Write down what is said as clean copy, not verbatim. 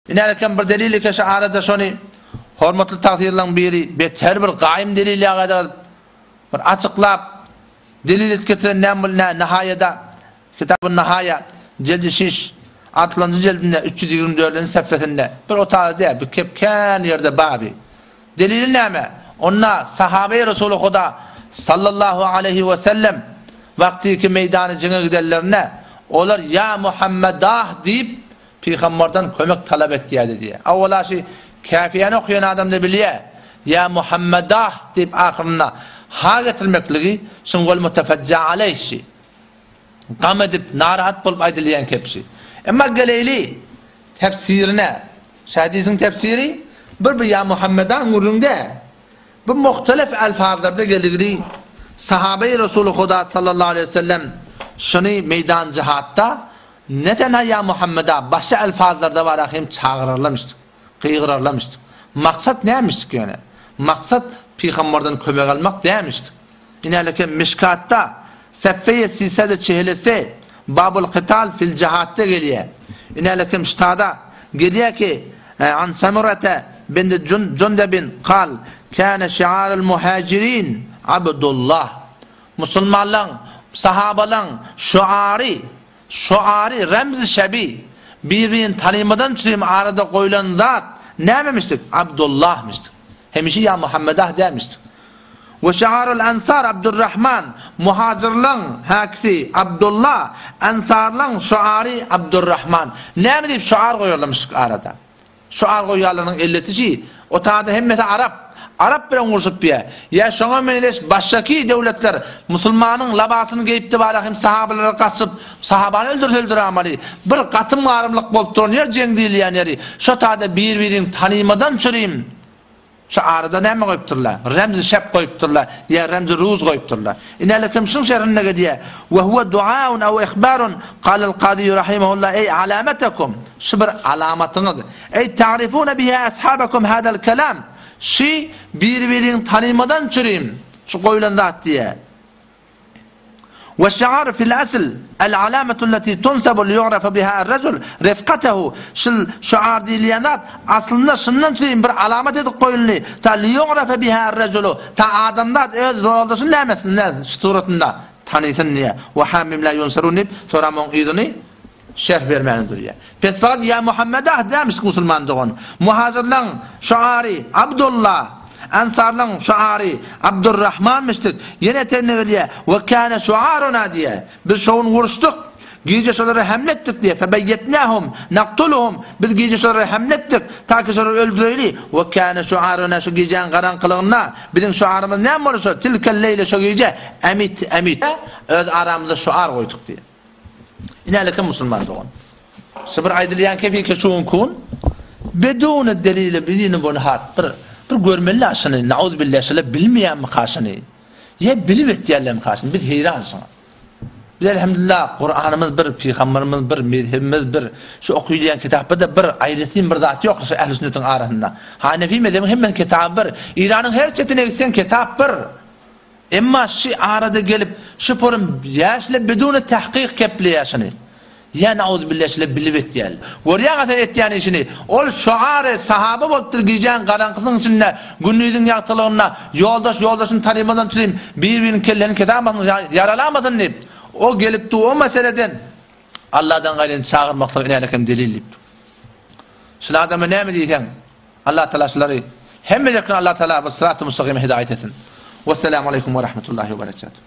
Inälekem bir delil eke şu arada şony hormatly tagsyrylaň biri beter bir gaýym delil ýaly bir açyklap delil edip getiren näme bul nä Nihaýada Kitabun Nihaýa jeldi şiş altynjy jeldinde 324-nji sefesinde bir otagda däl bir kep kän ýerde baby Delili näme? Onda sahabeýi Resuly Huda sallallahu aleýhi we sellem wagtyky meýdany jeňe gidenlerinde olar Ýa Muhammedah diýip pygamberden kömek talap etýärdi diýýär. Awwala şi käfiýäni okaýan adam-da bilýär. Ýa Muhammedah diýip ahyrynda ha getirmekligi şuň wal mutefejja aleýh şi. Gam edip, narahat bolup aýdylýan kepşi. Emma geleýli tefsirine. Şu hadisiň tefsiri bir bir ýa Muhammedan gürrüň däl. Bu muhtelef elfazlarda geldigini sahabeýi Resuly Huda sallallahu aleýhi we sellem şuny meýdan jihatda ne tenha ýa Muhammeda başga elfazlarda bara hem çagyrarlamışdyk, gygyrarlamışdyk. Maksat nämişdik ýöne? Maksat pygamberden kömek almak dämişdik. Inäleke Mişkatda, Seffeýe sisede çehelese, Babul Kytal fil Jihatda gelýär. Inälekem ştada gelýär ki, An Samurate bin Jundebin kal, Kâne şiarul muhacirin Abdullah. Musulmanlaň, sahabalaň şuary, şuary, remzi şebi, bir-birini tanymadan çürim arada goýlan zat nämemişdik? Abdullahmyşdyk. Hemişe ýa Muhammedah dälmişdik. We şiarul ensar Abdurrahman, muhajyrlaň häkisi Abdulla, ensarlaň şuary Abdurrahman. Näme diýip şuar goýarlarmyşdyk arada? Şuar goýýanlarynyň elleti şi, o taýda hemmesi arap. Arap bilen urşup ýa. Ýa şoňa meňzeş başgaki döwletler musulmanyň labasyny geýipdi bara hem sahabalara gaçyp, sahabany öldürse öldüramaly. Bir gatym-garymlyk bolup duran ýer jeň diýilýän ýeri. Şo taýda bir-birini tanymadan çürim. Şu arada näme goýupdyrlar? Remzi şep goýupdyrlar, ýa remzi ruz goýupdyrlar. Inälekem şuň şerhinde gelýär. Ve huve duaun ew ihbarun qalal kazi rahimehullah ey alametekum. Şu bir alamatyňyz. Ey ta'rifuna biha ashabakum hadal kelam. Şu bir-birini tanymadan çürim. Şu goýulan zat diýär. Weş-şi'ar fil-asl, el-alametu allati tunsabu liýu'rafa biha er-rejul rifkatehu, Şul şi'ar diýilýän zat, aslynda şundan üçin bir alamat edip goýuldy, ta liýu'rafa biha er-rejulu, ta adamzat öz ýoldaşyny näme etsin, şu suratynda tanysyn diýýär. Wa hamim la ýunsarun diýip, soram oň yzyny şerh bermäne durýar. Pes fakat ýa Muhammed ah dämişdik musulman dogan. Muhajirlaň şuary Abdullah, Ensarlaň şuary Abdurrahmanmyşdyk. Ýene etegine gelýär. We kâne şuaruna diýýär. Biz şo gün uruşdyk. Gije şolara hemle etdik diýýär. Febeýetnâhum naktuluhum. Biz gije şolara hemle etdik. Ta ki şolary öldüreýli. We kâne şuaruna şu gijäň garaňkylygynda biziň şuarymyz näme boldy şo tilkel leýle şo gije emit emit. Öz aramyzda şuar goýduk diýýär. Inäleke musulman dogan. Şu bir aýdylýan kefike şu kun bedune delile bilini bunhat bir bir görmeli aşyny nauz billah şöyle bilmeýänmi kaşyny. Ýa bilip etýärlermi kaşyny biz heýran şoňa. Biz elhamdülillah Kur'anymyz bir, pygamberimiz bir, mezhebimiz bir. Şu okuylan kitapda da bir aýratyn bir zat ýok şu ähli sünnetiň arasynda. Hanefi mezhebiň hemme kitaby bir. Iranyň her çetine gitseň kitap bir. Emma şy arada gelip şu purym ýaşle biduni tahkyk kepleýär şuny. Ýa nauzubilla şile bilip etýär. Görýäňä sen etýän işini. Ol şuary sahaba bolupdyr gijäň garaňkysynyň içinde gündiziň ýagtylygynda ýoldaş ýoldaşyny tanymadan çürim bir biriniň kellesini kesamasyn ýaralamasyn diýip. O gelipdi o meseleden Alladan gaýryny çagyrmaklyk inälekem delil diýip. Şul adama näme diýseň Allah Taala şulary hemmejekini Allah Taala bu sırat-y müstakyma hidaýet etsin. Wesselamu aleýkum we rahmetullahi we berekatuh.